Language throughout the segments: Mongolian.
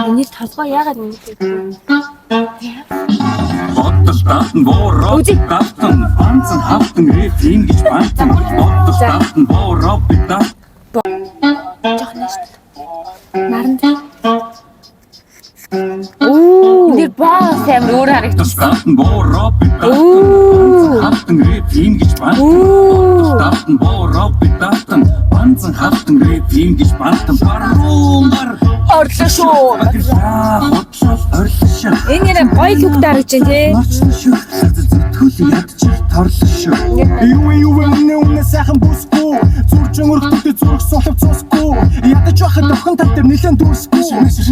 Миний толгой яагаад ингэж вэ? Бодол давтан бууроо Үзье. давтан банзан хавтан рэп ингэж бантан бодол давтан бууроо давтан. Жохон нэш. Наран зай. Үу. Нэр боос амар өөр харагдчих. Давтан бууроо давтан Үу. хавтан рэп ингэж бантан Үу. давтан бууроо давтан банзан хавтан рэп ингэж бантан баруунгаар Орлоо шүү. Худлал орилшоо. Энэ нэр гоё лүк дарж байна тий. Ночлон шүү. Зүтгүүл ядчих торлон шүү. Юу юу үнэ үнэ сайхан бүсгүй. Зүрж өргөдөлтөй зүрх сулав цусгүй. Ядаж байхад охин тал дээр нэлээд дүрсгүй.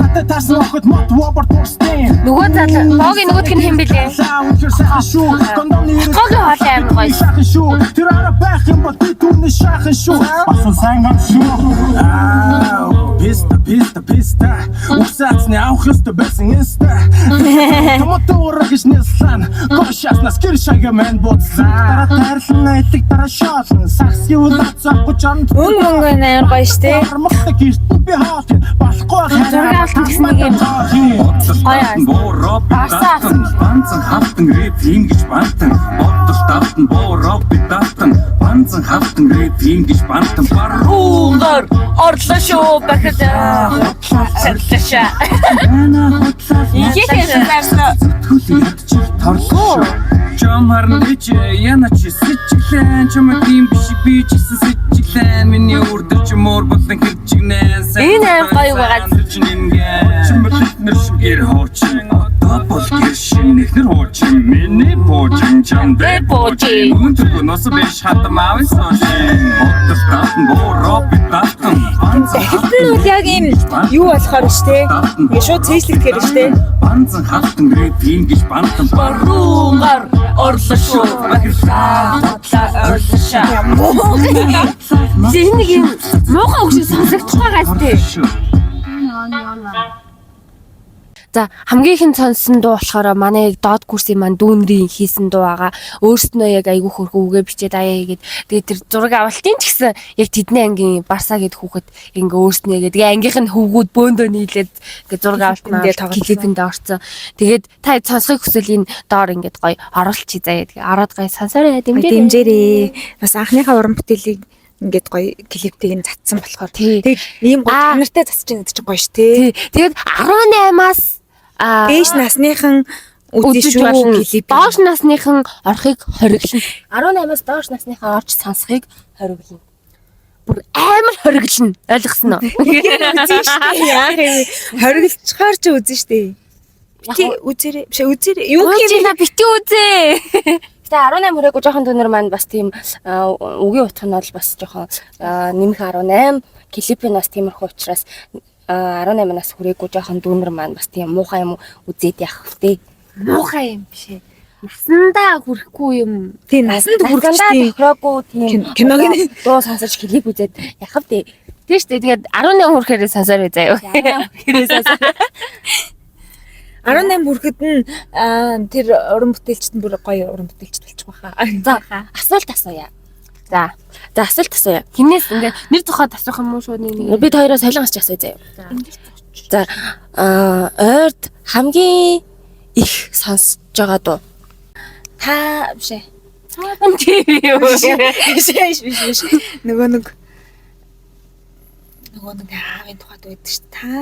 Надад таарсан охид мот вобор дурсдیں۔ Нөгөө залуу богийн нөгөөх нь хэн бэлээ? Үнэхээр сайхан шүү. Кондомны ирэх Гогийн хоолой амар гоё. Сайхан шүү. Тэр ара байх юм бол би түүний шаахан шүү. Басан сайн гам шүү. Аа, писта писта писта. Үсаацны авах ёстой байсан инста. Томото ураг гэж нэслэн. Гошаснаас гэр шага мэн бодсан. Дараа тайрлан айлэг дараа шоолн. Сакс юулаа цаахгүй чонд. Өнгө мөнгө нь амар гоё шүү тий. Мармахта гэрт би хаалт. Болохгүй Зураг авалт гэсэн нэг юм. Бодол Гоё давтан бууроо Барсаа давтан банзан хавтан рэп ингэж бантан бодол давтан бууроо давтан банзан хавтан рэп ингэж бантан баруунгаар Орлоо шүү. Бахад. Шарлаша. Ихэхэн зарсан. Зүтгүүл ядчих торлон шүү. Чам харна гэж яна чи сэжиглэн чам тийм биш би ч гэсэн сэжиглэн миний үрдэр чи муур болон хэрчигнэ. Энэ аим гоё байгаа. Чим бол нэр шигэр хоочин одоо бол гэр шин эхнэр хуучин миний пуужин чам дээр пуужин үнэн төргөө нус биш хатам аавын суушин бодол давтан бууроо би давтан банзан Дахилт нь бол яг ийм юу болохоор шүү тий. Ингээ шууд цээжлэгдэхээр шүү тий. Банзан хавтан рэп ингэж бантан Баруунгаар орлоо шүү. Бахарлаа. Орлоо. Энэ нэг юм муухай үг шиг сонсогдох байгаас тий. За, хамгийн ихэнд сонссон дуу болохоор манай яг доод курсын маань дүүнрийн хийсэн дуу байгаа. Өөрснөө яг айгүй хөрхөн үгээ бичээд аяа хийгээд тэгээд тэр зураг авалтын ч гэсэн яг тэдний ангийн Барса гэд хүүхэд ингээ өөрснөө гээд тэгээ ангийнх нь хөвгүүд бөөндөө нийлээд ингээ зураг авалт Клипэндээ маань тоглосон. клипэндээ орсон. Тэгээд та сонсохыг хүсвэл энэ доор ингээд гоё оруулчих заяа. Тэгээ ороод гоё сонсоорой, дэмжээрэй. Дэмжээрэй. Бас анхныхаа уран бүтээлийг ингээд гоё клиптэйг нь татсан болохоор. Тий. Тэгээд ийм гоё Аа. чанартай засаж байгаа гэдэг чинь гоё шүү тий. Тий. Тэгээд 18-аас аа Дээш насныхан үзэн үзэж шүү болно. клип. Доош насныхан орохыг хориглоно. 18-аас доош насныхан орж сонсохыг хориглоно. Бүр амар хориглоно. Ойлгосон уу? Үзэн шүү дээ. Яах юм. Хориглцохоор чи үзэн шүү дээ. Яг Бити үзээрэй. Биш үзээрэй. Юу Юу гэх юм гэх юм бити үзээ. Гэтэ 18 хүрээгүй жоохон дүүнер маань бас тийм үгийн утга нь бол бас жоохон нэмэх 18 клип нь бас тиймэрхүү учраас 18 нас хүрээгүй жоохон дүүнер маань бас тийм муухай юм үзээд явах вэ. Муухай юм биш ээ. Насандаа хүрэхгүй юм. Тийм насанд Насандаа хүрчихсэн. тохироогүй тийм Киног нь дуу сонсож клип үзээд явах вэ. Тийм шүү дээ. Тэгээд 18 хүрэхээр сонсоорой заяа. 18 хүрэхээр сонсоо. 18 хүрэхэд нь тэр уран бүтээлчт нь бүр гоё уран бүтээлчт болчих واخа. За, асуулт асууя. За. За, асуулт асууя. Хинээс ингээ нэр тухайд асуух юм уу шууд нэг нэг. Бид хоёроо солонгосч асууя заяа. За, ойрд хамгийн их сонсож байгаа дуу. Та биш ээ. Тийм юу. Биш биш биш биш. Нөгөө нэг аавын тухайд байдаг шүү. Та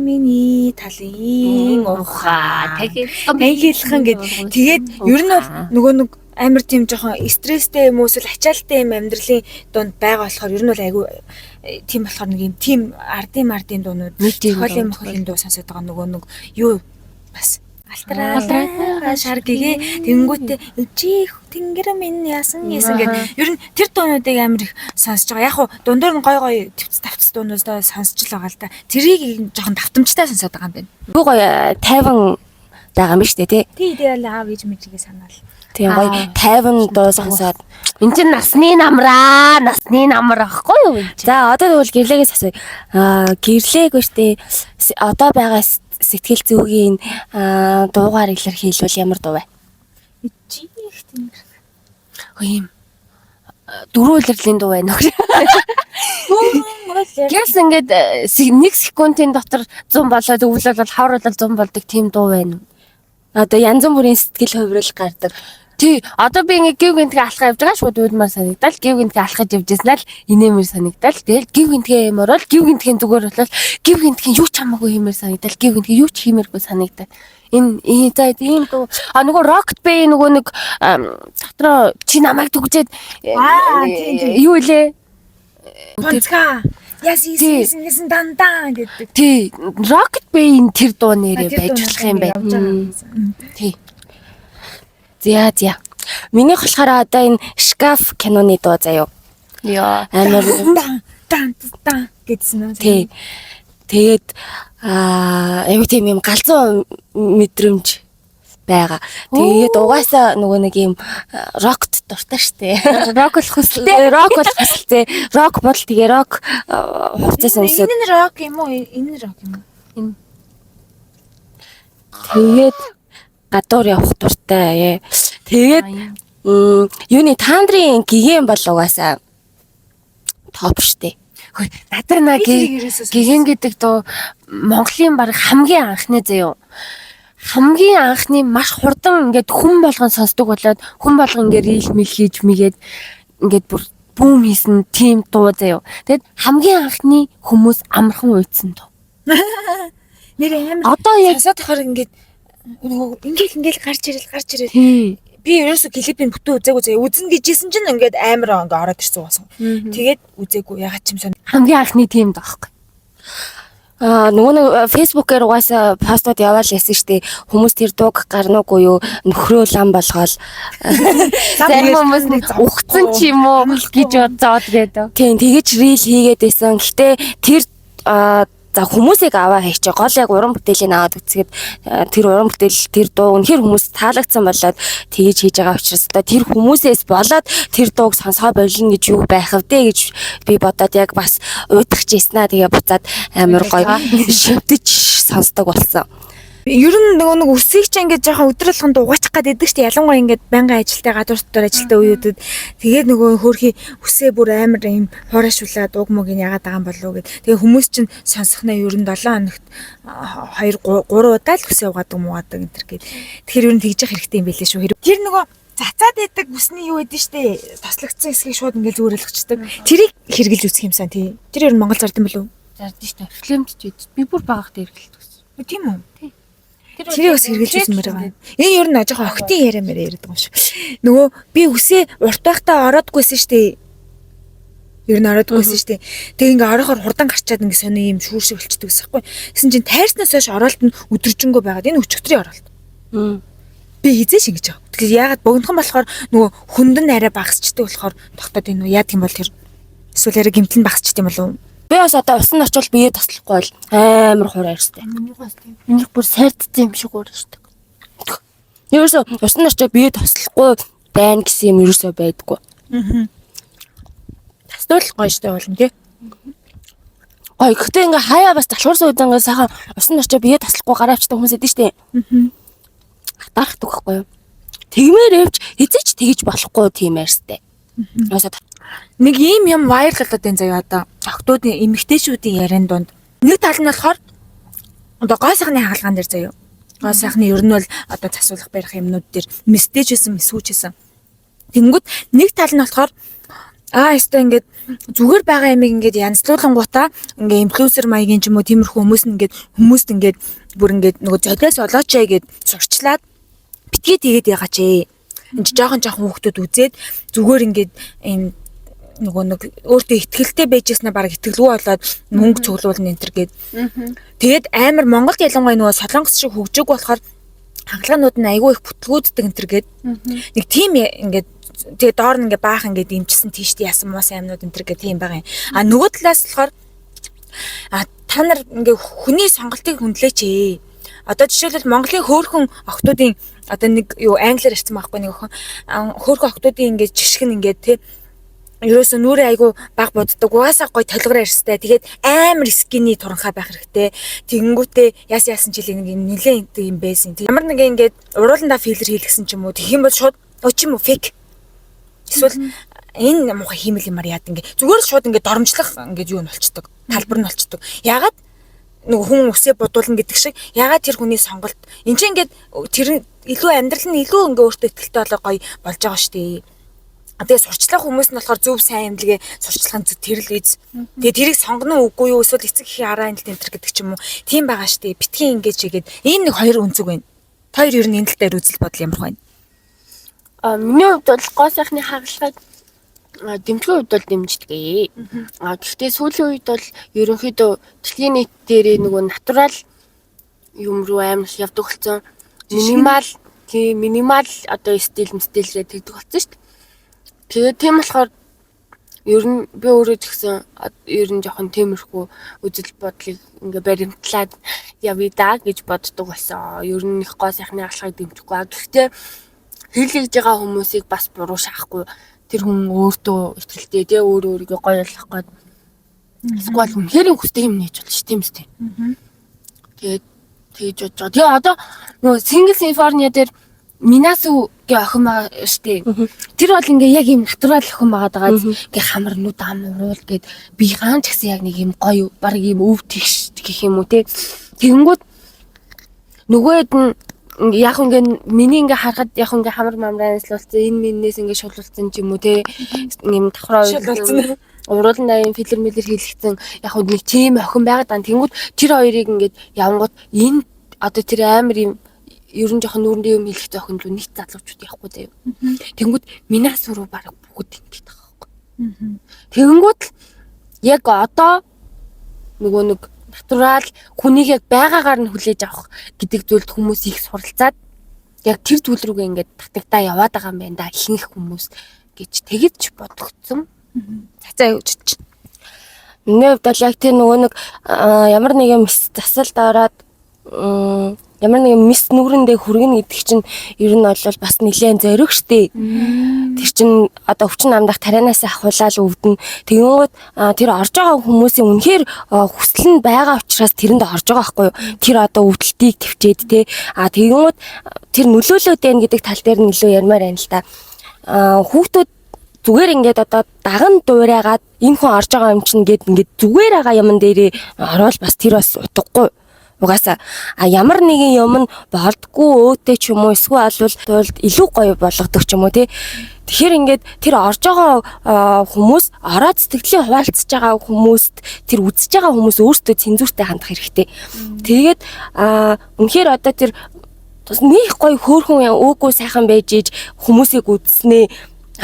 миний талын Ухаа. Танхилхан гэд. Тэгээд ер нь бол нөгөө нэг амар тийм жоохон стресстэй юм уу эсвэл ачаалттай юм амьдралын дунд байгаа болохоор ер нь бол айгүй тийм болохоор нэг юм тийм ардын мардын дуунууд Нэг тийм зохиолын дуу. мохиолын дуу сонсоод байгаа нөгөө нэг юу бас алтраатайгаа шар гэгээ тэнгүүтээ ижих тэнгэр минь ясан ясан гэд ер нь тэр дуунуудыг амар их сонсож байгаа. Яг хуу дундуур нь гой гой төвц тавц дуунуудаа сонсч л байгаа л да. Тэрийг жоохон давтамжтай сонсоод байгаа юм байна. Юу гоё тайван байгаа юм биш үү те? Тий тэгэл аав ээж мэжигээ санаал. Тийм гоё тайван дуу сонсоод. Энд чинь насны намраа, насны намар ахгүй юу энэ чинь? За, одоо тэгвэл гэрлэгээс асууя. Гэрлээг үү штэ одоо байгаа сэтгэл зүйн дуугаар илэрхийлвэл ямар дуу вэ? Ижих тэнгэр. Хөө юм. Дөрөв улирлын дуу байна уу? Гялс ингээд 1 секундын дотор 100 болоод өвөл бол хавар бол 100 болдог тийм дуу байна уу? Одоо янз бүрийн сэтгэл хувирал гардаг. Тий, одоо би ингээ гів гинтгэ алхаа явж байгаа шууд уудмаар санагдал, гів гинтгэ алхаж явж байснаа л инээмэр санагдал. Тэгэл гів гинтгэ юм орол, гів гинтгийн зүгээр болол, гів гинтгийн юу ч хамаагүй хиймээр санагдал, гів гинтгэ юу ч хиймээргүй санагдал. Энэ ээ за ийм дуу. А нөгөө Rocket Bay нөгөө нэг дотроо чи намайг түгжээд Аа, тийм, тийм. юу илээ? Гонцгаа. Яс Тий. исэн исэн дандан гэдэг. Тий, Rocket Bay-ийн тэр дуу нэрээ байж болох юм байна. Тий. Зя зя. Минийх болохоор одоо энэ шкаф киноны дуу заяо. Яа. Амар Дан дан дан гэдсэн үү? тий. Тэгээд аюу тийм юм галзуу мэдрэмж байгаа. Тэгээд угаасаа нөгөө нэг юм рокт дуртай штэ. Рок болох хүсэлтэй. Рок бол хүсэлтэй. Рок бол тэгээ рок хувцас өмсөд Энэ нь рок юм уу? Энэ нь рок юм уу? тэгээд гадуур явах дуртай. Тэгээд юуны таандрын гигэн бол угаасаа топ штэ. Хөөе, надад на Би тэрийг ерөөсөө гигэн гэдэг дуу Монголын баг хамгийн анхны заяо. Хамгийн анхны маш хурдан ингээд хүн болгон сонсдог болоод хүн болгон ингээд рил мил хийж мэгээд ингээд бүр бүүм хийсэн тийм дуу заяо. Тэгэд хамгийн анхны хүмүүс амархан уйдсан дуу. Нэр амар Одоо яг сонсоод тахаар ингээд нөгөө ингээл ингээл гарч ирэл гарч ирэл тий. би ерөөсө клипийг бүтэн үзээгүй заяа үзнэ гэжсэн чинь ингээд амар ингээ ороод ирсэн байсан. Тэгээд үзээгүй ягаад ч юм сон. Хамгийн анхны тийм дуу байхгүй. Нөгөө нэг Facebook-ээр угаасаа постууд яваал яасан штэ. Хүмүүс тэр дууг гарнаагүй юу нөхрөө лам болгоол. Зарим хүмүүс нэг ухцсан ч юм уу гэж бодоод гэдэг. Тийм тэгэж рил хийгээд байсан. Гэтэ тэр за хүмүүсийг аваа хийчих. Гол яг уран бүтээлийн аваад үзэхэд тэр уран бүтээл тэр дуу үнэхэр хүмүүс таалагдсан болоод тэгэж хийж байгаа учраас одоо тэр хүмүүсээс болоод тэр дууг сонсгоо болино гэж юу байх вэ гэж би бодоод яг бас уйдах чийсэн аа. Тэгээ буцаад амар гоё шивдэж сонсдог болсон. Ер нь нөгөө нэг үсгийг чи ингээд жоохон өдөр болгонд угаачих гад идэг штэ ялангуяа ингээд байнгын ажилтай гадуур дотор ажилтай үеүүдэд тэгээд нөгөө хөөрхий үсээ бүр амар юм хуурайшуулаад уг мөг нь яагаад байгаа юм болов уу гэд тэгээ хүмүүс чинь сонсохноо ер нь 7 хоногт 2 3 удаа л үсээ угаадаг муугадаг энэ төр гээд тэгэхээр ер нь тэгж явах хэрэгтэй юм билээ шүү. Тэр нөгөө цацаад идэг үсний юу гэдэг штэ тослогдсон хэсгийг шууд ингээд зүгээр ойлгочдөг. Тэрийг хэрглэж үзэх юмсан тий. Тэр ер нь Монгол зард юм болов уу? Зардсан штэ. Флемч ч би бүр багахт эргэлт гэсэн. Тийм үү? Тэрийг бас хэрэгжилж үзмээр байгаа. Энэ ер нь жоохон охтын яриа мэрэ яриад байгаа юм шиг. Нөгөө би үсээ урт байхдаа ороодгүйсэн шүү дээ. Ер нь ороодгүйсэн шүү дээ. Тэгээ ингээ орохоор хурдан гарчаад ингээ сони юм шүүр шиг болчдөг гэсэн байхгүй. Тэгсэн чинь тайрснаас хойш оролт нь өдөржингөө байгаад энэ өчигдрийн оролт. Би хизээш ингэж байгаа. Тэгэхээр яагаад богинохон болохоор нөгөө хүнд нь арай багасчдаг болохоор тогтоод энэ үү яадаг юм бол тэр эсвэл арай гимтэл нь багасчдаг юм болов уу? Би бас одоо усан очвол бие тослохгүй бол амар хур арьстай. Минийх бүр сайрдсан юм шиг өөр штэ. Ерөөсө усан очвол бие тослохгүй байна гэсэн юм ерөөсөө байдаггүй. Тасдуул гоё штэ болно тий. Гоё. Гэхдээ ингээ хаяа бас залхуурсан үед ингээ сайхан усан очвол бие тослохгүй гараа авчдаг хүмүүс эдэн штэ. Хатаархдаг байхгүй юу? Тэгмээр явж хизээч тэгэж болохгүй тийм арьстай. Ерөөсөө Нэг ийм юм вайрал болоод байна заяа одоо. Охтуудын эмэгтэйчүүдийн яриан дунд. Нэг тал нь болохоор одоо гоо сайхны хагалгаан дээр заяа. Гоо сайхны ер нь бол одоо засуулах барих юмнууд дээр мэстэйжсэн, мэсүүжсэн. Тэнгүүд нэг тал нь болохоор өстой ингээд зүгээр байгаа юмыг ингээд янзлуулангуудаа ингээ инфлюенсер маягийн ч юм уу тиймэрхүү хүмүүс нь ингээд хүмүүст ингээд бүр ингээд нөгөө золиос олооч ээ гэд сурчлаад битгий тэгээд ягаач ээ. Энд жоохон жоохон хүүхдүүд үзээд зүгээр ингээд ийм нөгөө нэг өөртөө ихтгэлтэй байж яснаа баг итгэлгүй болоод мөнгө цуглуулна энэ төр гээд. Тэгээд амар Монголд ялангуяа нөгөө Солонгос шиг хөгжөөг болохоор хангалгаанууд нь айгүй их бүтлгүүддэг энэ төр гээд. Нэг тийм ингээд тэгээ доор нь ингээд баахан ингээд имчсэн тийштэй ясан муусан амнууд энэ төр гээд тийм байгаа юм. А нөгөө талаас болохоор та нар ингээ хүний сонголтыг хүндлээч ээ. Одоо жишээлбэл Монголын хөөрхөн охтуудын одоо нэг юу англиар ярьсан байхгүй нэг охин хөөрхөн охтуудын ингээ жишг нь ингээ тий ерөөсөө нүрээ айгу баг боддог. Угаасаа гой толгор арьстай. Тэгээд амар скини туранхай байх хэрэгтэй. Тэгэнгүүтээ яс яасан чил нэг юм нилээн юм байсан. Тэг ямар нэг ингээд урууландаа филлер хийлгсэн ч юм уу. Тэгэх юм бол шууд өө чи юм уу фейк. Эсвэл Энэ муухай хиймэл юмар яад ингээ зүгээр л шууд ингээ доромжлох ингээд юу нь болчдөг. Талбар нь болчдөг. Ягаад нөгөө хүн үсээ будуулна гэдэг шиг ягаад тэр хүний сонголт эн чинь ингээд тэр илүү амьдрал нь илүү ингээ өөртөө ихтэй болоо гоё болж байгаа шүү дээ. Тэгээ сурчлах хүмүүс нь болохоор зөв сайн имлэгээ сурчлах нь тэр л үз. Тэгээ тэрийг сонгоно үгүй юу эсвэл эцэг эхийн араа энэ тентэр гэдэг ч юм уу. Тийм байгаа шүү дээ. Битгий ингэж игээд энэ нэг хоёр өнцөг байна. Та хоёр ер нь энэ тал дээр үзэл бодол ямар байна? А миний хувьд бол гоо сайхны хагалгааг дэмжих хувьд бол дэмждэг. А гэхдээ сүүлийн үед бол ерөнхийдөө дэлхийн нийт дээрээ нөгөө натурал юм руу амар их явдаг болсон. Минимал тийм минимал одоо стил мстилрээ тэгдэг болсон шүү дээ. Тэгээд тийм болохоор ер нь би өөрөө ч гэсэн ер нь жоохон тиймэрхүү үзэл бодлыг ингээ баримтлаад явъя даа гэж боддог болсон. Ер нь их гоо сайхны хагалгааг дэмжихгүй. А гэхдээ хийлгэж байгаа хүмүүсийг бас буруу шаахгүй. Тэр хүн өөртөө ихтэй тий өөрөө өөрийгөө гоё болгох гээд эсвэл үнэхээр хүсдэг юм нээж болно ш тийм үстэй. Тэгээд тэгж бодож байгаа. Тэгээ одоо нөгөө Single Symphony дээр Минасу гэ охин байгаа штэ. Тэр бол ингээ яг юм натурал охин байгаа даа. Ингээ хамар нүд ам уруул гэд би хаан ч гэсэн яг нэг юм гоё баг юм өв тэгш гэх юм уу те. Тэгэнгүүт нөгөөд нь яг ингээ миний ингээ харахад яг ингээ хамар мамраа анслуулсан энэ миннээс ингээ шулуулсан ч юм уу те. Юм давхраа Шулуулсан. уруулан даян филэр мэлэр хийлгцэн яг хөө нэг тийм охин байгаад байгаа. Тэнгүүд тэр хоёрыг ингээд явангууд энэ одоо тэр амар юм ер нь жоохон нүүрэндээ юм хийлгэх охин руу нэг залуучууд явахгүй заяа. Тэнгүүд минаас руу баг бүгд ингэж байгаа байхгүй. Тэнгүүд л яг одоо нөгөө нэг натурал хүнийг яг байгаагаар нь хүлээж авах гэдэг зүйлд хүмүүс их суралцаад яг тэр зүйл рүүгээ ингээд татагдаа яваад байгаа юм байна да ихэнх хүмүүс гэж тэгэж бодогдсон. Цацаа юу гэж. Миний хувьд бол яг тэр нөгөө нэг ямар нэгэн мэс засалд ороод ямар нэгэн мэс нүгэрэндээ хүргэнэ гэдэг чинь ер нь бол бас нэлээд зориг штэ. Тэр чинь одоо өвчин намдах тарианаас ахуулаад өвдөн. Тэгэнгүүт тэр орж байгаа хүмүүсийн үнэхээр хүсэл нь байгаа учраас тэрэнд орж байгаа байхгүй юу? Тэр одоо өвдөлтийг төвчээд те. А тэгэнгүүт тэр нөлөөлөөд байна гэдэг тал дээр нь илүү ярмаар байна л та. Хүүхдүүд зүгээр ингээд одоо даган дуурайгаад энэ хүн орж байгаа юм чинь гээд ингээд зүгээр байгаа юмн дээрээ орвол бас тэр бас утгагүй. Угаасаа а ямар нэгэн юм нь болдгоо өөтэй ч юм уу эсвэл тулд илүү гоё болгодог ч юм уу тий. Тэгэхээр ингээд тэр орж байгаа хүмүүс ороод сэтгэлийн хуваалцж байгаа хүмүүст тэр үзэж байгаа хүмүүс өөрсдөө цензуртэй хандах хэрэгтэй. Тэгээд үнэхээр одоо тэр нэг гоё хөөрхөн өөгүй сайхан байж иж хүмүүсийг үзснээ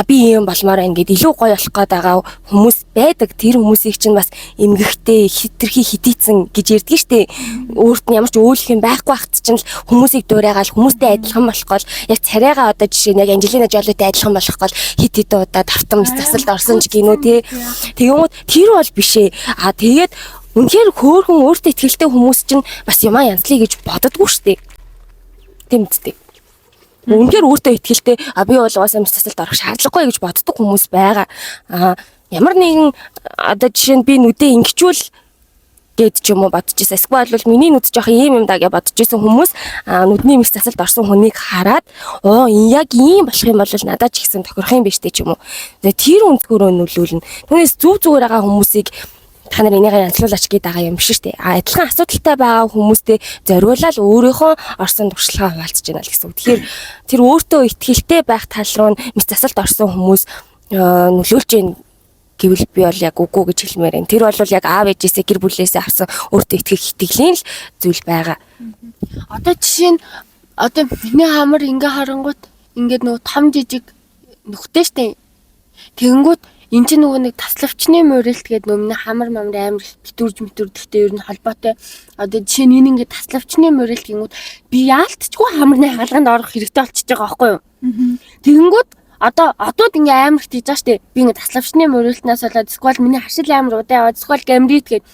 би ийм болмоор байна гэд илүү гоё болох гээд байгаа хүмүүс байдаг. Тэр хүмүүсийг чинь бас эмгэгтэй хитрхи хитийцэн гэж ярьдаг штэ. Өөрт нь ямар ч өөлөх юм байхгүй байхад чинь л хүмүүсийг дуурайгаал хүмүүстэй адилхан болох гол яг царайгаа одоо жишээ нь яг Анжелина Жолитой адилхан болох гол хит хит удаа тавтам засалд орсон ч гинүү те. Тэгэнгүүт тэр бол биш ээ. А тэгээд үнэхээр хөөрхөн өөртөө ихтэй хүмүүс чинь бас юмаа янзлая гэж боддгоо штэ. Тийм үстэй. Үнэхээр өөртөө ихтэй а би бол угаасаа мэс засалд орох шаардлагагүй гэж боддог хүмүүс байгаа. А ямар нэгэн одоо жишээ нь би нүдээ ингэчүүл гээд ч юм уу бодож ирсэн. Эсвэл бол миний нүд жоох ийм юм да гэж бодож исэн хүмүүс нүдний мэс засалд орсон хүнийг хараад оо энэ яг ийм болох юм бол надад ч ихсэн тохирох юм биш үү ч юм уу. Тэгээ тэр өнцгөрөө нөлөөлнө. Түүнээс зүв зүгээр байгаа хүмүүсийг та нар энийг янзлуулаач гээд байгаа юм биш үү? А адилхан асуудалтай байгаа хүмүүстэй зориулаад өөрийнхөө орсон туршлагаа хуваалцаж байна л гэсэн үг. Тэгэхээр тэр өөртөө ихтэй байх тал руу мэс засалд орсон хүмүүс нөлөөлж гин гэвэл би бол яг үгүй гэж хэлмээр байна. Тэр бол яг аав ээжээсээ гэр бүлээсээ авсан өөртөө итгэх итгэлийн л зүйл байгаа. Одоо жишээ нь одоо миний хамар ингээ харангуут ингээд нөгөө том жижиг нүхтэй штэ. Тэгэнгүүт эн чинь нөгөө нэг таславчны морилт гэдэг нөгөө миний хамар мамар амар битүүрж митүүрдэгтэй ер нь холбоотой. Одоо жишээ нь энэ ингээд таславчны морилт гингүүд би яалтчгүй хамарны хагалгаанд орох хэрэгтэй болчихж байгаа байхгүй юу? Тэгэнгүүт одоо одууд ингээ амар их тийж байгаа штэ. Би ингээ таславчны морилтнаас болоод эсвэл миний харшил амар удаа яваад эсвэл гамрит гээд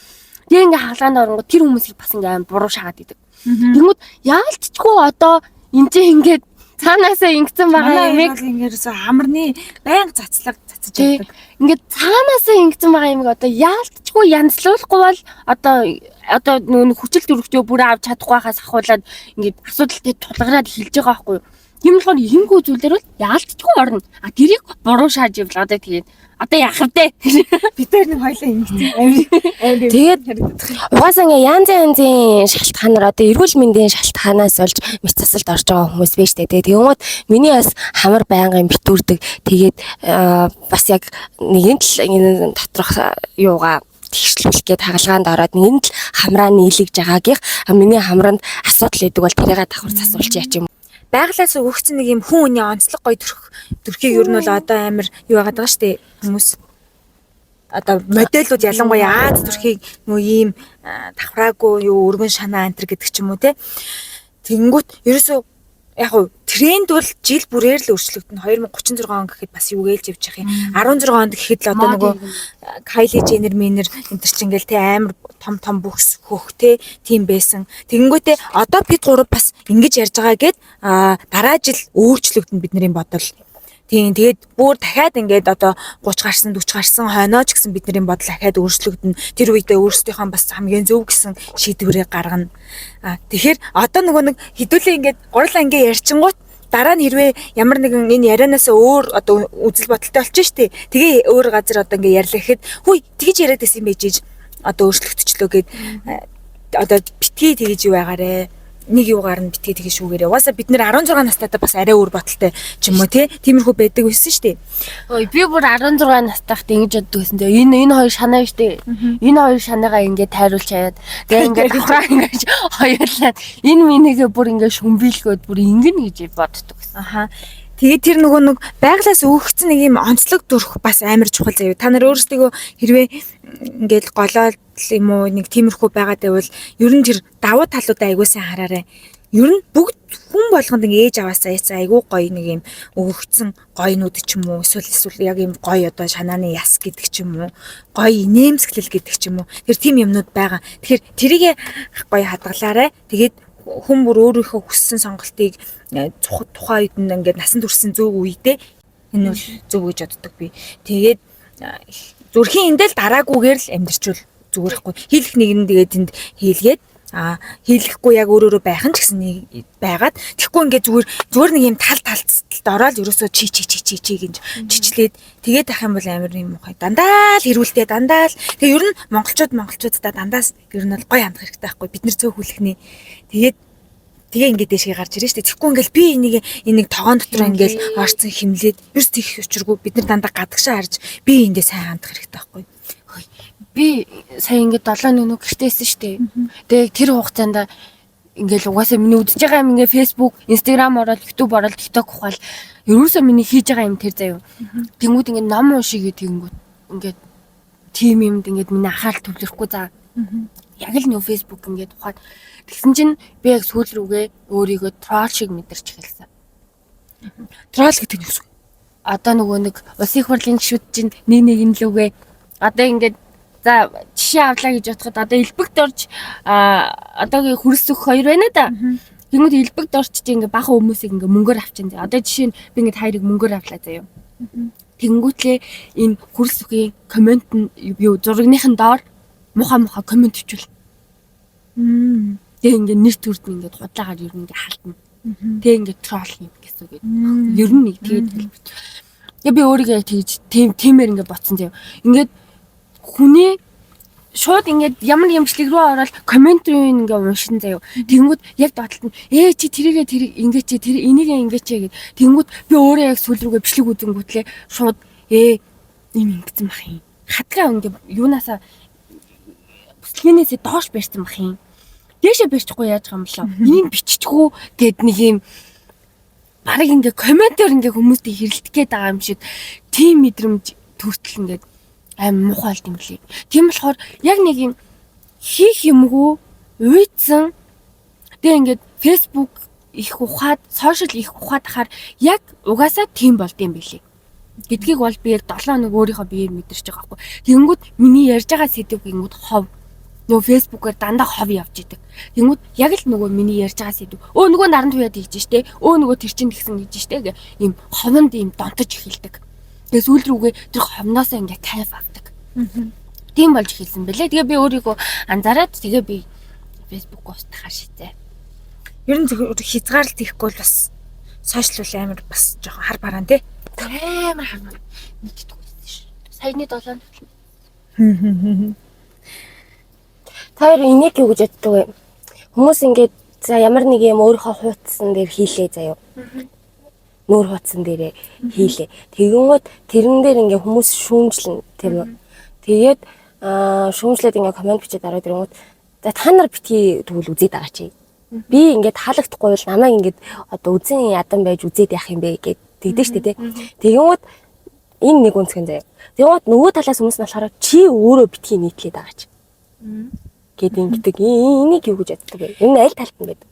тэгээ ингээ хагалгаанд оронгууд тэр хүмүүсийг бас ингээ амар буруу шагаад идэг. Тэнгүүд яалтчгүй одоо энэ чинь ингээд цаанаасаа ингэсэн байгаа юмыг ингээд хамарны байнга цацлаг цацаж явдаг. Ингээд цаанаасаа ингэсэн байгаа юмыг одоо яалтчгүй янзлуулахгүй бол одоо нөгөө хүчил төрөгчөө бүр авч чадахгүй хаас ахуулаад ингээд асуудалтай тулгараад эхэлж байгаа байхгүй юу? Тийм болохоор ихэнх зүйлэр бол яалтчгүй орно. А тэрийг буруу шааж явлаа одоо тэгээд одоо яах вэ? Бид хоёр нэг хоёлаа ингэсэн. Амар амар. Тэгээд угаасаа ингээ янз янзын шалтгаанаар одоо эрүүл мэндийн шалтгаанаас болж мэс засалд орж байгаа хүмүүс байж тээ. Тэгээд тэгмүүд миний бас хамар байнгын битүүрдэг. Тэгээд бас яг нэгэн л энэ доторх юугаа тэгшлүүлэх гээд хагалгаанд ороод нэгэн л хамраа нийлэгж байгаагийнх миний хамранд асуудал өгдөг бол тэрийгээ давхар засуулж яач юм. Байгалаас өгөгдсөн нэг юм хүн хүний онцлог гоё төрхийг ер нь бол одоо амар юу байгаад байгаа шүү дээ хүмүүс. Одоо модельүүд ялангуяа Аз төрхийг нөө ийм давхраагүй юу өргөн шанаа антер гэдэг ч юм уу те. Тэнгүүт ерөөсөө яг уу тренд бол жил бүрээр л өөрчлөгдөнө. 2036 он гэхэд бас юу гэлж явж явах юм. 16 онд гэхэд л одоо нөгөө Кайли Дженнер Минер энэ төр чинь ингээл те амар том том бүхс хөх те тийм байсан. Тэгэнгүүтээ одоо бид гурав бас ингэж ярьж байгаа гэд дараа жил өөрчлөгдөнө бидний бодол. Тийм, тэгээд бүр дахиад ингээд одоо 30 гарсан 40 гарсан хойноо ч гэсэн бидний бодол дахиад өөрчлөгдөнө. Тэр үедээ өөрсдийнхөө бас хамгийн зөв гэсэн шийдвэрийг гаргана. Тэгэхээр одоо нөгөө нэг хідүүлээ ингээд гурлаа ингээд ярьчингуут дараа нь хэрвээ ямар нэгэн энэ ярианаас өөр одоо үзэл бодолтой болчих штеп. Тэгээ өөр газар одоо ингээд ярьлаа гэхэд хүй тэгж яриад байсан юм байж иж одоо өөрчлөгдчихлөө гэд одоо битгий тэгж юу байгаарэ. Нэг юугаар нь битгий тэгж шүүгээрээ. Угаасаа бид нэр 16 настайдаа бас арай өөр бодолтой ч юм уу те. Тиймэрхүү байдаг байсан шүү дээ. Ой би бүр 16 настайхад ингэж боддог гэсэн. Тэгээ энэ хоёр шанаа биш үү? Энэ хоёр шанаагаа ингээд тайруулж хаяад тэгээ ингээд давхраа ингээд хоёулаа энэ минийгээ бүр ингээд шүмбийлгөөд бүр ингэнэ гэж боддог гэсэн. Аха. Тэгээд тэр нөгөө нэг байглаас өгөгдсөн нэг юм онцлог төрх бас амар чухал заяа. Та нар өөрсдөө хэрвээ ингээд голоод юм уу нэг тиймэрхүү байгаад байвал ер нь тэр давуу талуудаа айгуу сайн хараарай. Ер нь бүгд хүн болгонд ингээ ээж аваасаа яцаа айгуу гоё нэг юм өгөгдсөн гоёнууд ч юм уу эсвэл яг юм гоё одоо шанааны яс гэдэг ч юм уу гоё инээмсэглэл гэдэг ч юм уу тэр тийм юмнууд байгаа. Тэгэхээр тэрийг гоё хадгалаарай. Тэгээд хүн бүр өөрийнхөө хүссэн сонголтыг тухайн үед нь ингээд насан туршсан зөв үедээ энэ бол зөв гэж боддог би. Тэгээд зүрхийн эндэл дараагүйгээр л амьдарчвал зүгээр хгүй. Хийлэх нэг нь тэгээд тэнд хийлгээд хийлэхгүй яг өөр өөрөө байх нь ч гэсэн нэг байгаад тэгэхгүй ингээд зүгээр нэг юм тал талцалд ороод ерөөсөө чи чи чи чи чи гэж чичлээд тэгээд ах юм бол амар юм муухай. Дандаа л хэрүүлтэй дандаа л тэгээ ер нь монголчуудаа дандаа ер нь бол гоё хандах хэрэгтэй байхгүй. Бид нэр цөөх хүлхнээ. Тэгээд тэгээ ингээд дэшгээ гарч ирнэ шүү дээ. Тэгэхгүй ингээл би энийг тогоон дотор ингээл орцсон химлээд ерөөс тийх учиргүй бид нар дандаа гадагшаа харж би эндээ сайн хандах хэрэгтэй байхгүй. Би сая ингээд 7 нэг гэртээсэн шүү дээ. Тэгээ тэр хугацаанд ингээл угаасаа миний үзэж байгаа юм ингээ Facebook, Instagram ороод, YouTube ороод, TikTok ухаал ерөөсөө миний хийж байгаа юм тэр заяа. Тэнгүүд ингээд ном уншигээ тэгэнгүүт ингээд тим юмд ингээд миний анхаарал төвлөрөхгүй за. Яг л нөө Facebook ингээд ухаад тэгсэн чинь би яг сүүл рүүгээ өөрийгөө тролл шиг мэдэрч эхэлсэн. Тролл гэдэг нь юу вэ? Одоо нөгөө нэг улсын их хурлын гишүүд чинь нэг нэг нь лүгээ одоо ингээд за жишээ авлаа гэж бодоход одоо элбэгт орж одоогийн хөрс өөх хоёр байна да. Тэнгүүд элбэгт орч чи ингээ бахан хүмүүсийг ингээ мөнгөөр авчин зэ. Одоо жишээ нь би ингээ хоёрыг мөнгөөр авлаа заяа. Тэнгүүтлээ энэ хөрс өхийн коммент нь юу зурагныхын доор муха муха коммент бичвэл. Тэгээ ингээ нэр төрд нь ингээ худлаагаар ер нь ингээ халтна. Тэгээ ингээ тролл юм гэсэн үг. Ер нь нэг тэгээд хэлбэр. Тэгээ би өөрийгөө яг тэгж тиймээр ингээ ботсон заяа. Ингээд хүний шууд ингээд ямар нэг юмчлэг рүү ороод коммент руу ингээ уншин заяа. Тэнгүүд яг доотлолт нь чи тэрийгээ тэр ингээ чи тэр энийгээ ингээ чи гэд. Тэнгүүд би өөрөө яг сүүл рүүгээ бичлэг үзэнгүүтлээ шууд ийм ингэсэн бах юм. Хатгаа ингээ юунаасаа бүслэгнээсээ доош барьсан бах юм. Дээшээ барьчихгүй яаж байгаа юм болоо. Энийг биччихгүй гэд нэг юм бараг ингээ комментээр ингээ хүмүүстэй хэрэлдэх гээд байгаа юм шиг тийм мэдрэмж төртөл ингээд аим муухай болд юм лээ. Тийм болохоор яг нэг юм хийх юмгүй уйдсан. Тэгээ ингээд Facebook их ухаад, сошиал их ухаад хахаар яг угаасаа тийм болд юм билээ. Гэдгийг бол би яг 7 хоног өөрийнхөө биеэр мэдэрч байгаа байхгүй. Тэнгүүд миний ярьж байгаа сэдв гингүүд хов. Нөгөө Facebook-аар дандаа хов явж идэг. Тэнгүүд яг л нөгөө миний ярьж байгаа сэдв. Өө нөгөө наран туяад хийж штэ. Өө нөгөө тэр чин тэгсэн гэж штэ гэ. Ийм ховонд ийм донтож эхэлдэг. Тэгээ сүүл рүүгээ тэр ховноосоо ингээ кайф авдаг. Тийм болж эхэлсэн бэлээ. Тэгээ би өөрийгөө анзаараад тэгээ би Facebook устгахаар шийдээ. Ер нь зөвхөн хязгаарлалт хийхгүй бол бас Сошиал бол амар бас жоохон хар бараан тий. Амар хар. Мэддэг байсан ш. Саяны 7 Та хоёр энийг юу гэж боддог вэ? Хүмүүс ингээд за ямар нэг юм өөрийнхөө хуудсан дээр хийлээ заяа. Нүүр хуудсан дээрээ хийлээ. Тэгэнгүүт тэрэн дээр ингээ хүмүүс шүүмжлэн тийм үү? Тэгээд шүүмжлээд ингээ комент бичээд ороод ирэнгүүт за та нар битгий тэгвэл үзээд байгаа чи. Би ингээд таалагдахгүй бол намайг ингээд одоо үзэн ядан байж үзээд яах юм бэ гэд тэгдэж штэ тий. Тэгэнгүүт энэ нэг үнцгэн заяа. Тэгэнгүүт нөгөө талаас хүмүүс нь болохоор чи өөрөө битгий нийтлээд байгаа чи гэд ингэдэг. Энийг юу гэж боддог вэ? Энэ аль талд нь байдаг?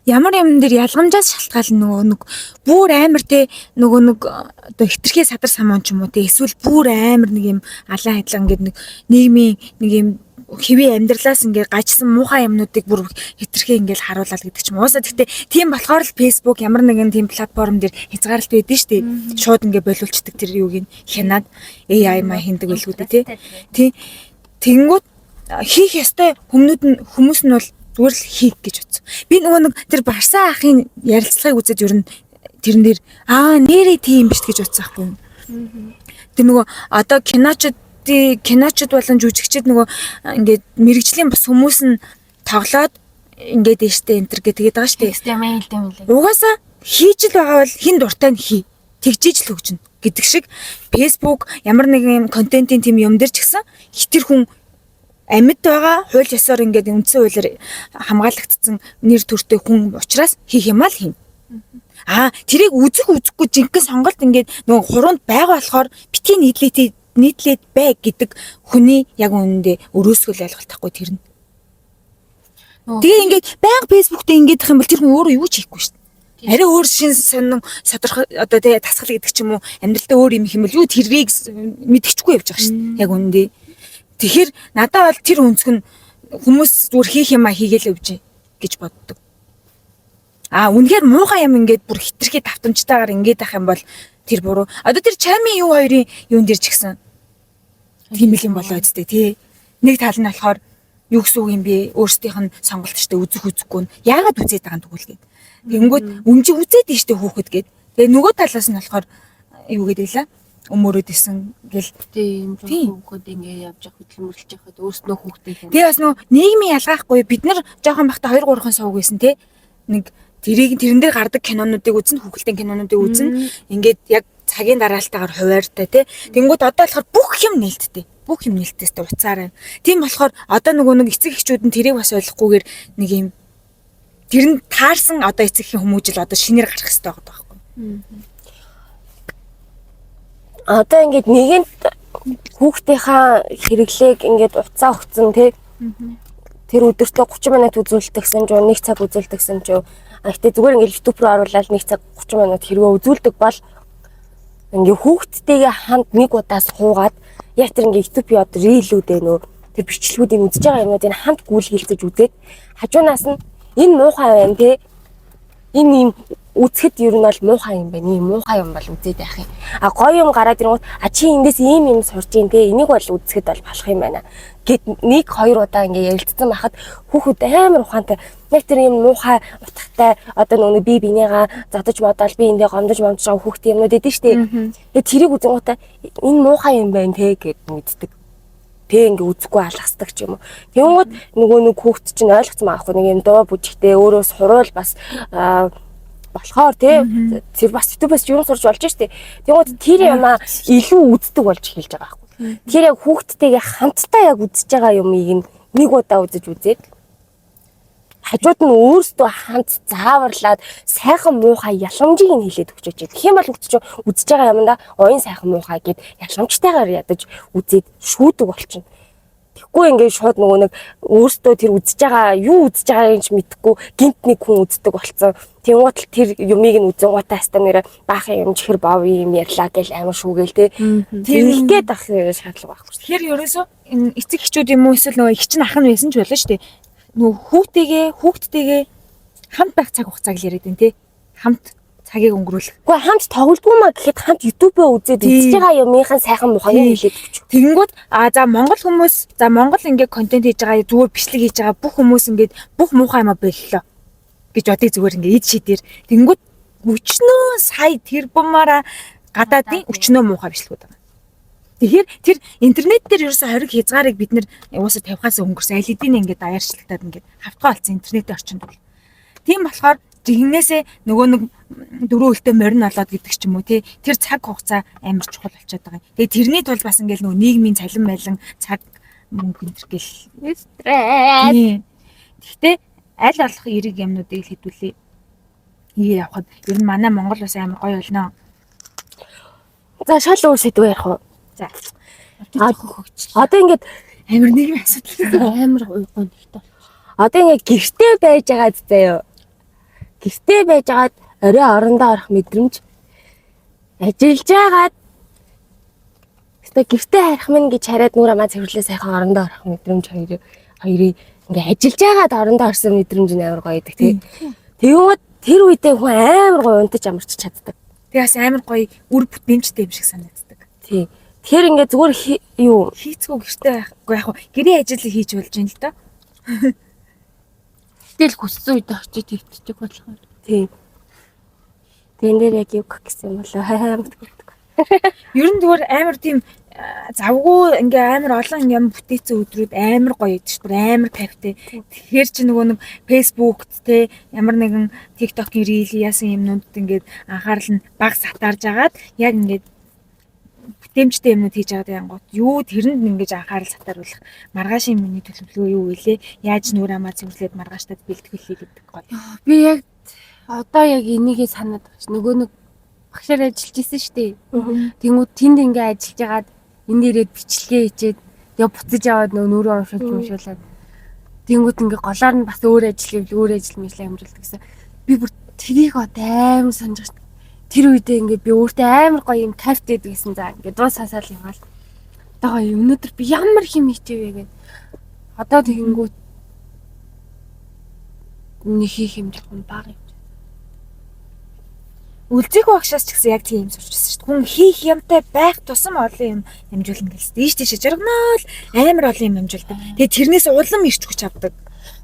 Ямар юм дээр ялгамжаас шалтгаална нөгөө нэг бүр амар те нөгөө нэг одоо хитрхээ садар самуун ч юм уу те эсвэл бүр амар нэг юм алан хайдлан ингээд нэг нийгмийн нэг юм хэвийн амьдралаас ингээд гажсан муухай юмнуудыг бүр хитрхээ ингээд харуулаад гэдэг ч юм. Уусаа гэхдээ тийм болохоор л Facebook ямар нэгэн тийм платформ дээр хязгаарлалт байдэн штэ. Шууд ингээд болиулцдаг тэр юуг нь хянаад AI маа хиндэг байлгүй дээ те. Тий. Тэнгүүт хийх ёстой хүмүүд нь хүмүүс нь бол зүгээр л хийх гэж утсан. Би нөгөө нэг тэр Барса ахын ярилцлагыг үзээд ер нь тэрэн дээр аа нэрээ тийм биш гэж утсан байхгүй юу. Тэр нөгөө одоо киночд болон жүжигчд нөгөө ингээд мэрэгжлийн бас хүмүүс нь тоглоод ингээд ээжтэй энтер гэдэг тэгээд байгаа шүү дээ. Тэгстэй мэн хэлдэм лээ. Угаасаа хийж л байгаа бол хин дуртай нь хий. Тэгжиж л хөгжинэ гэдэг шиг Facebook ямар нэгэн контентын тийм юм дээр ч гэсэн хитэр хүн амьд байгаа хууль ёсоор ингээд үндсэн хуулиар хамгаалагдсан нэр төртэй хүн учраас хийх юм аа л хийн. Аа тэрийг үзэх үзэхгүй жинхэнэ сонголт ингээд нөгөө хуруунд байгаа болохоор битгий нийтлээд бай гэдэг хүний яг үнэндээ өрөөсгөл ойлголт тахгүй тэр нь. Тэгээ ингээд байнга Facebook дээр ингээд их юм бол тэр хүн өөрөө юу ч хийхгүй шүү дээ. Арай өөр шин сонин содорх одоо тэгээ тасгал гэдэг ч юм уу амьдралдаа өөр юм их юм бол юу тэрийг мэдчихгүй явж байгаа шүү дээ. Яг үнэндээ. Тэгэхээр надад бол тэр өнцөг нь хүмүүс зүгээр хийх юм а хийгээл явж гэж боддог. А үнэхээр муухай юм ингээд бүр хитрхи давтамжтайгаар ингээд ах юм бол тэр буруу. Одоо тэр чамын юу хоёрын юун дээр ч гэсэн тийм л юм болоо үстэй тий. Нэг тал нь болохоор юу гэсэн үг юм бэ? Өөрсдийнх нь сонголт штэ үзэх үзэхгүй нь яагаад үзээд байгаа юм тэгвэл гээд. Тэгэнгүүт өмжи үзээд нь штэ хүүхэд гээд. Тэгээ нөгөө талаас нь болохоор юу гэдэг лээ? Өмөрөөд исэн гэл. Тийм жоохон хүүхэд ингээ явж явах хөдөлмөрлөж явахад өөрснөө хүүхдээ юм. Тэгээ бас нөгөө нийгмийн ялгаахгүй бид нар жоохон бахта 2 3-хан сууг байсан те. Нэг тэрийг тэрэн дээр гардаг кинонуудыг үзнэ, хүүхэлдэйн кинонуудыг үзнэ. Ингээд яг цагийн дараалтайгаар хуваартай те. Тэнгүүд одоо болохоор бүх юм нээлттэй. Бүх юм нээлттэй уцаараа. Тийм болохоор одоо нөгөө нэг эцэг эхчүүд нь тэрийг бас ойлгохгүйгээр нэг юм тэр нь таарсан одоо эцэг эхийн хүмүүжил одоо шинээр гарах хэрэгтэй байгаа байхгүй. Одоо ингээд нэгэнт хүүхдийнхаа хэрэглээг ингээд уцаа өгцөн тий. Тэр өдөртөө 30 минут үзүүлдэг гэсэн ч 1 цаг үзүүлдэг гэсэн ч а гэтээ зүгээр ингээд YouTube руу оруулаад 1 цаг 30 минут хэрвээ үзүүлдэг бол ингээд хүүхдтэйгээ хамт нэг удаа суугаад яг тэр ингээд YouTube-ийн одоо рилүүд ээ нөө тэр бичлэгүүдийг үзэж байгаа юмнуудыг хамт гүйлгэлцэж үзээд хажуунаас нь энэ муухай байна тий. Энэ юм үзэхэд ер нь бол муухай юм байна. Ийм муухай юм бол үзээд байх юм. А гоё юм гараад ирэнгүүт а чи эндээс ийм юм сурж ийн те энийг бол үзэхэд бол болох юм байна. Гэт нэг хоёр удаа ингээ ярилцсан байхад хүүхэд амар ухаантай. Яг тэр юм муухай утгатай одоо нөгөө би бинийгаа зодож модоол би эндээ гомдож момдож байгаа хүүхдийн юмнууд эдэн штэ. Тэгээ тэрийг үзэнгүүтээ энэ муухай юм байна те гэд мэддэг. Тэ ингээ үзэхгүй алгасдаг ч юм уу. Тэнгүүд нөгөө нэг хүүхд чинь ойлгоцсон байгаа хгүй нэг юм дуу бүжигтэй өөрөө суруул бас болохоор тий тэр бас YouTube-аас юм сурч болж штэ. Тэнгүүд тэр юмаа илүү үздэг болж эхэлж байгаа байхгүй. Тэр яг хүүхдтэйгээ хамтдаа яг үзэж байгаа юмыг нь нэг удаа үзэж үзээд хажууд нь өөрсдөө хамт зааварлаад сайхан муухай яламжийг нь хилээд өгч байж. Тэгэх юм бол хүүхд чинь үзэж байгаа юмдаа оюун сайхан муухай гэд яламжтайгаар ядаж үзээд шүүдэг болчихно. Тэгэхгүй ингээд шууд нөгөө нэг өөртөө тэр үзэж байгаа юу үзэж байгааг ч мэдэхгүй гинт нэг хүн үздэг болсон. Тэнгуут л тэр юмыг нь үзэн гутаа хаста нэрэ баахан юм чихэр бов юм ярьлаа гэл амар шүүгээл те. Тэр гээд ах шаардлага байхгүй. Тэгэхээр ерөөсөө энэ эцэг эхчүүд юм уу эсвэл нөгөө эгч нь ах нь байсан ч болно шүү дээ. Нөгөө хүүхдтэйгээ хамт байх цаг хугацааг л яриад байна те. Хамт цагийг өнгөрүүлэх. Гэхдээ хамт тоглодгүй маа гэхэд хамт YouTube-аа үзээд үзэж байгаа юмынхаа сайхан мухайг хэлээд өгч. Тэгэнгүүт а за Монгол хүмүүс за Монгол ингээд контент хийж байгаа зүгээр бичлэг хийж байгаа бүх хүмүүс ингээд бүх муухай юмаа боллоо гэж бодъё зүгээр ингээд ид шидэр. Тэгэнгүүт Өчнөө сая тэрбумаараа гадаадын өчнөө муухай бичлэгүүд байгаа. Тэгэхээр тэр интернет дээр ерөөсө хориг хязгаарыг бид нэр уусаа тавихаас өнгөрсөн аль хэдийн ингээд даяарчлалтаад ингээд хавтгай болсон интернетийн орчинд бол. Тийм болохоор жигнэсээ нөгөө нэг дөрөв өлтөө морин олоод гэдэг ч юм уу тий тэр цаг хугацаа амар чухал болчиход байгаа юм. Тэгээ тэрний тулд бас ингээд нөгөө нийгмийн цалин мэлэн цаг мөнгө энэ төр гэл. Стресс. Тийм. Гэхдээ аль болох эерэг юмнуудыг л хэдүүлээ хийгээ явахад ер нь манай Монгол бас амар гоё болно. За шал өөр сэдв ярих уу? За. Одоо ингээд Амар нийгмийн асуудал. Амар уйгон нэгтэй. одоо ингээд гэртээ байж байгаа заяа. Гэртээ байж байгаад орой орондоо орох мэдрэмж ажиллаж байгаад Гэтэ гэртээ харих минь гэж хараад нүр амаа цэвэрлээ сайхан орондоо орох мэдрэмж хоёр хоёрыг ингээ ажиллаж байгаад орондоо орсон мэдрэмж нь амар гоё гэдэг тий. Тэгвэл тэр үедээ хүн амар гоё унтаж амарч чаддаг. Тэгээ бас амар гоё үр бүтээмжтэй юм шиг санагддаг. Тий. Тэгэхээр ингээ зүгээр юу Хийцгүү гэртээ байхгүй яг хуу гэрээ ажил хийж болж юм л доо. Гэтэл хүссэн үед очиж твтчих болохоор. тий. Тэн дээр яг юу гэх гэсэн юм болоо хаа мэдгүй. Ер нь зүгээр амар тийм завгүй ингээ амар олон юм бүтээсэн өдрүүд амар гоё идэв шүү дээ. Амар кайфтай. Тэгэхээр чи нөгөө нэг Facebook-т те ямар нэгэн TikTok-ийн reel яасан юмнуудад ингээд анхаарал нь баг сатарж агаад яг ингээд бүтээмжтэй юмнууд хийж аваад янгот юу тэрэнд ингэж анхаарал сатааруулах маргаашийн миний төлөвлөгөө юу вэ? Яаж нүур амаа цэвэрлээд маргааштай бэлтгэх вэ гэдэг гоё. Би яг одоо яг энийгээ санаад байгаа ш. Нөгөө нэг багшаар ажиллаж исэн шүү дээ. Тэнгүүд тэнд ингээ ажиллаж байгаад энэ дээрээ бичлэгээ хийчээд тэгээ буцаж аваад нөгөө нүрээ уншуулж уншуулад тэнгүүд ингээ голоор нь бас өөр ажил хийвэл өөр ажил мэжлээ амжилт гэсэн. Би бүр тэрийг одоо амар санаж байгаа ш. Тэр үедээ ингээ би өөртөө амар гоё юм кайфтай байсан за ингээ дуу сасаал яваал. Одоо гоё өнөөдөр би ямар хим хийчээвэ гэд. Одоо тэгэнгүүт нэг хийх юм жоохон бага юм. Үлзийхүү багшаас ч гэсэн яг тийм юм сурч ирсэн шүү дээ. Хүн хийх юмтай байх тусам олон юм амжуулна гэлээ. Ийш тийш жаргнаа л амар олон юм амжуулдаг. Тэгээ тэрнээс улам ирч хүч авдаг.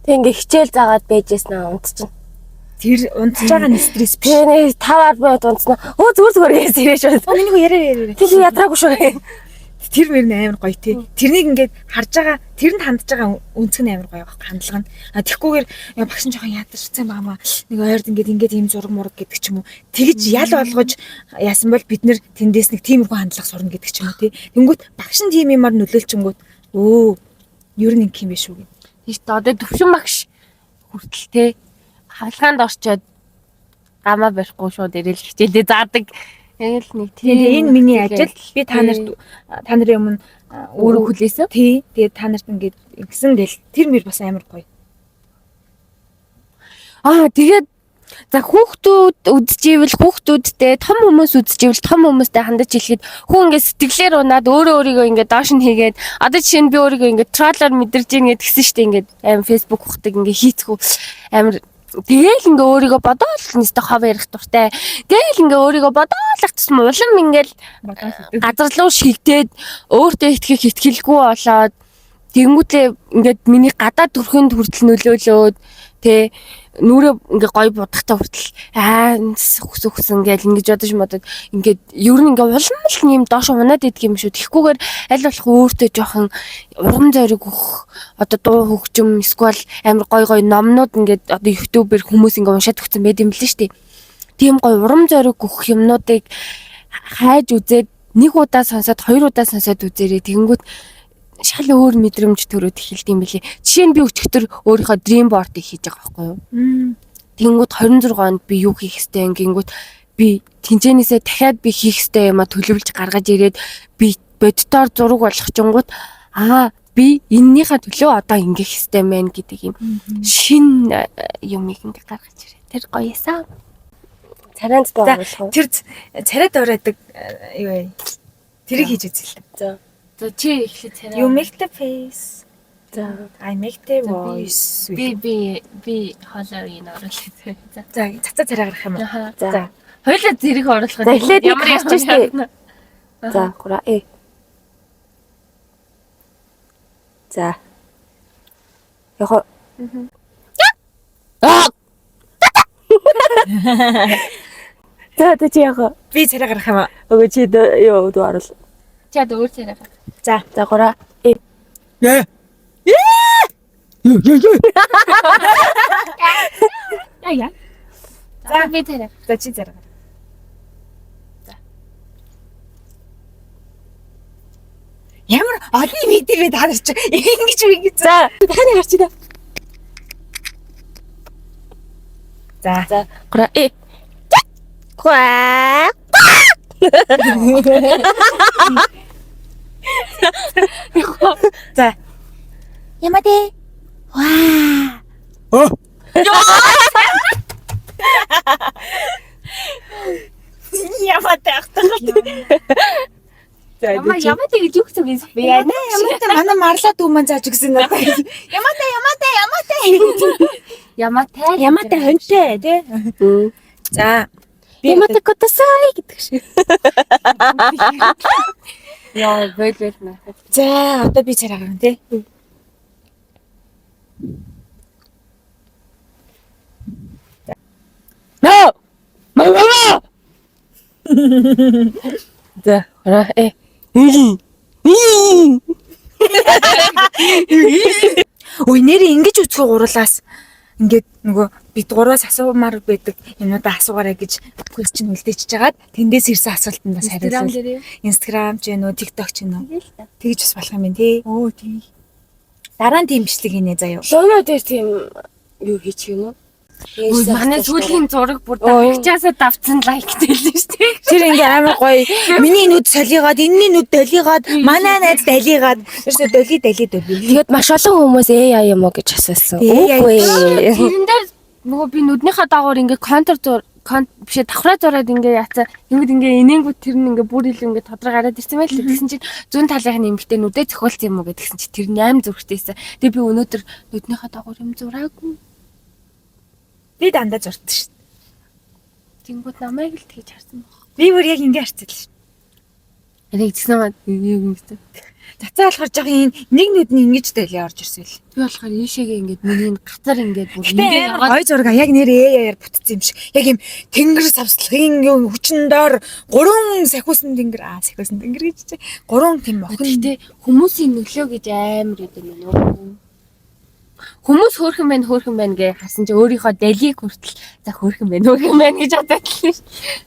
Тэг ингээ хичээл заагаад байжсэн аа унтчихна. Тэр унтж байгаа нь стресс биш. Тэгээ нэг 5 10 минут унтснаа. Өө зүгээр зүгээр гэсэн ирээ шүү. Оо миний хөө яриа яриа. Тэр ядраагүй шүү. Тэр мөр нь амар гоё тий. Тэрнийг ингээд харж байгаа, тэрэнд хандж байгаа өнцөг нь амар гоё байхгүй хандлага нь. А тэгхгүйгээр яа, багш нь жоохон ядарсан байгаа маа. Нэг ойрд ингээд ингээд ийм зураг мураг гэдэг ч юм уу. Тэгж ял болгож яасан бол бид нэр тэндээс нэг тиймэрхүү хандлага сурна гэдэг ч юм уу тий. Тэнгүүт багш нь тийм юмар нөлөөлчөнгүүт өө ер нь ингэх юм биш үү гэх. Тийм шүү дээ. Одоо төвшин багш хүртэл те хавлгаанд орчоод гамаа барихгүй шууд ирээл хичээлээ заадаг. Яг л нэг тийм Тэгээ энэ миний ажил. Би та нарт та нарын өмнө өөрөө хүлээсэн. Тий. Тэгээ та нарт ингээд ингэсэн гэл тэр мөр бас амар гоё. Аа тэгээд за хүүхдүүд үзчихвэл хүүхдүүдтэй том хүмүүс үзчихвэл том хүмүүстэй хандаж хэлэхэд хүн ингээд сэтгэлээр унаад өөрөө өөрийгөө ингээд доош нь хийгээд одоо жишээ нь би өөрийгөө ингээд троллоор мэдэрч ийн гэдгсэн шүү дээ ингээд аим Facebook ухдаг ингээд хийцгүү амар тэгэл ингээ өөрийгөө бодоол нэстэ хов ярих дуртай. Тэгэл ингээ өөрийгөө бодоолах тусам улам ингээл газар руу шигдээд өөртөө итгэх итгэлгүй болоод тэгэнгүүтээ ингээд миний гадаад төрхөнд хүртэл нөлөөлөөд тэ нүрээ ингээ гой будахтаа хүртэл аа хүс хүсэн ингээл ингэж бодож модод ингээд ер нь ингээ улам л нэм доош унаад идэх юм шүү. Тэгхгүйгээр аль болох өөртөө жоохон урам зориг өгөх одоо дуу хөгжим эсвэл амар гой гой номнууд ингээд одоо YouTube-ээр хүмүүс ингээ уншаад өгсөн байд юм л шүү дээ. Тийм гой урам зориг өгөх юмнуудыг хайж үзээд нэг удаа сонсоод хоёр удаа сонсоод үзээрэй. Тэгэнгүүт шал өөр мэдрэмж төрөөд эхэлдэг юм билий. Жишээ нь би өчигдөр өөрийнхөө dream board-ыг хийж байгаа байхгүй юу? Тэгэнгүүт 26 онд би юу хийх ёстой юм гингүүт би тэнцэнээсээ дахиад би хийх ёстой юмаа төлөвлөж гаргаж ирээд би боддоор зураг болгочингууд аа би эннийхээ төлөө одоо ингэх ёстой мэн гэдэг юм шин юмыг ингээ гаргаж ирээ. Тэр гоёсан. Царайнд дуу За, оруулах уу? Тэр царайд оройдаг юу вэ? Тэрийг хийж үзэл. За. За чи эхлээд царай. You make the face. За. I make the За, би- voice. би би би хоолойг нь оруулах. За. За, цацаа царай гарах юм уу? Аха. За. За. Хоёулаа зэрэг оруулах. За, эхлээд нэг Ямар харж ямар штэ. яарна. За, 3 э. За. Яг уу. Аа. За тэ чи яах вэ? Би царай гаргах юм аа. Өгөө чи юу дүү оруул. Чи одоо өөр царай гар. За. За 3 э Ээ. Юу юу юу. Яа яа. За би царай. За чи царай гар. За. Ямар олон видео бэ та нар чи ингэж ингэж. За дахиад гарч ирээ. За. За 3 э Ква. За. Ямадэ. Ваа. Оо. Ямадэ ахтаа. За Ямаа ямаа тэгэж юу гэсэн юм бэ? Би яа. Ямадэ манай марлаа дүү маань зааж өгсөн надад. Ямадэ ямадэ ямадэ. Ямаа тай. Ямадэ хонтой тий. За. Ямата котасай гэдэг шиг. Яа, бойл бойл маа. За одоо би царай гарна тий. No. Мама. За 3 э Ой нэрээ ингэж үцхүү гурлаас ингээд нөгөө бид гураас асуумаар байдаг юмнуудаа асуугаарай гэж question үлдээчихэж хагаад тэндээс ирсэн асуултанд бас Instagram хариулвал. дээр юу? Instagram ч гэнэ үү, TikTok ч гэнэ үү. Тэгж бас болох юм байна тий. Өө тий. Дараа нь тийм бичлэг хийнэ заяа. Луна дээр тийм юу хийчих юм уу? Үй, Манай сүүлийн зураг бүр дагчаасаа давцсан лайк дэлсэн шүү дээ. Тэр ингээ амар гоё. Миний нүд солигаад, энэний нүд долигаад, манай найз далигаад. Ерөөсөө доли дали доли. Тэгээд маш олон хүмүүс AI юм уу гэж асуусан. AI. Үгүй. Тэрэн дээр нөгөө би нүднийхээ дагуур ингээ контур зур кон бишээ давхраа зураад ингээ яцаа юмд ингээ инэнгүүд тэр нь ингээ бүр илүү ингээ тодроо гараад ирсэн байл л. Тэгсэн чинь зүүн талынх нь эмэгтэй нүдээ зохиолсон юм уу гэдгсэн чинь тэр 8 зүрхтэйсэн. Тэгээ би өнөөдөр нүднийхээ дагуур юм зураагүй. Би дандаа зурдсан шүү дээ. Тэнгүүд намайг л тэгж харсан баг. Би бүр яг ингээ харцал шүү. Энийг тэгсэн маа яг ингэсэн. Цацаа болохоор жоох юм нэг нүд нь ингэж доли орж ирсэн л. Би болохоор ийшээгээ ингээд миний энэ газар ингээд бүр Гэтэ амар гоё зураг яг нэр AI-аар бүтцсэн юм шиг. Яг юм тэнгэр савслахын юм хүчин доор гурван сахиусан тэнгэр аа сахиусан тэнгэр гэж чи гурван тийм охин. Гэхдээ хүмүүсийн нөлөө гэж амар юм байна уу? Хүмүүс хөөрхөн байна, хөөрхөн байна гэж харсан чи өөрийнхөө далийг хүртэл за хөөрхөн байна, хөөрхөн байна гэж бодоод л шин.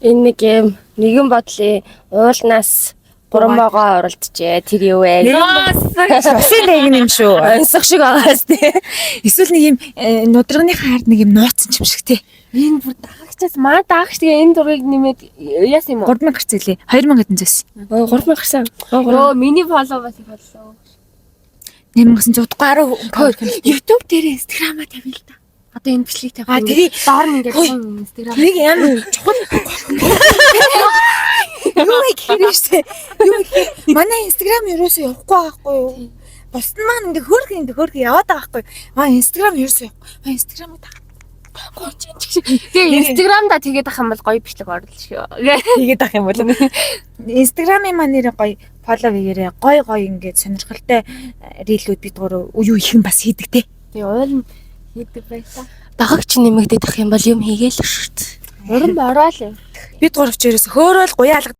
Энэ нэг юм нэгэн бодлын уулнаас гурван могоо уралджээ. Тэр юу вэ? Усын дайг юм шүү. Онсох шиг байгаас тий. Эсвэл нэг юм нудрагныхаа ард нэг юм нууцсан юм шиг тий. Энэ бүр дагагчаас маа дагагч тэгээ энэ зургийг нэмээд яасан юм уу? 3000 гарц үлээ. 2000 хэдэн зэс. Ой 3000 гарсан. Ой Йоо, миний follow бас follow. 8900 гаруй YouTube дээр Instagram-а тавина л та. Одоо энэ бичлэг тавих. А, тэрий- доор нь ингээд Хөөе. Instagram. Нэг амар чухал юу гэхээр штэ. Юу гэхээр манай Instagram ерөөсөө явахгүй байгаа байхгүй юу? Бус нь маань ингээ хөөрхөн ингээ хөөрхөн яваад байгаа байхгүй юу? Маа Instagram ерөөсөө явахгүй. Маа Instagram-ыг таах. Тэгээ Instagram-да тэгээд ах юм бол гоё бичлэг оруулах шүү. Тэгээд ах юм бол Instagram-ын маань нэр гоё follow хийгээрэй. Гоё гоё ингээд сонирхолтой reel үүд бид гурав юу их юм бас хийдэг те. Тэгээ уул нь хийдэг байсан. Дагагч нэмэгдээд ах юм бол юм хийгээл шүү дээ. Уран ороол. Бид гурав ч ерөөсөө хөөрөөл гуяа алга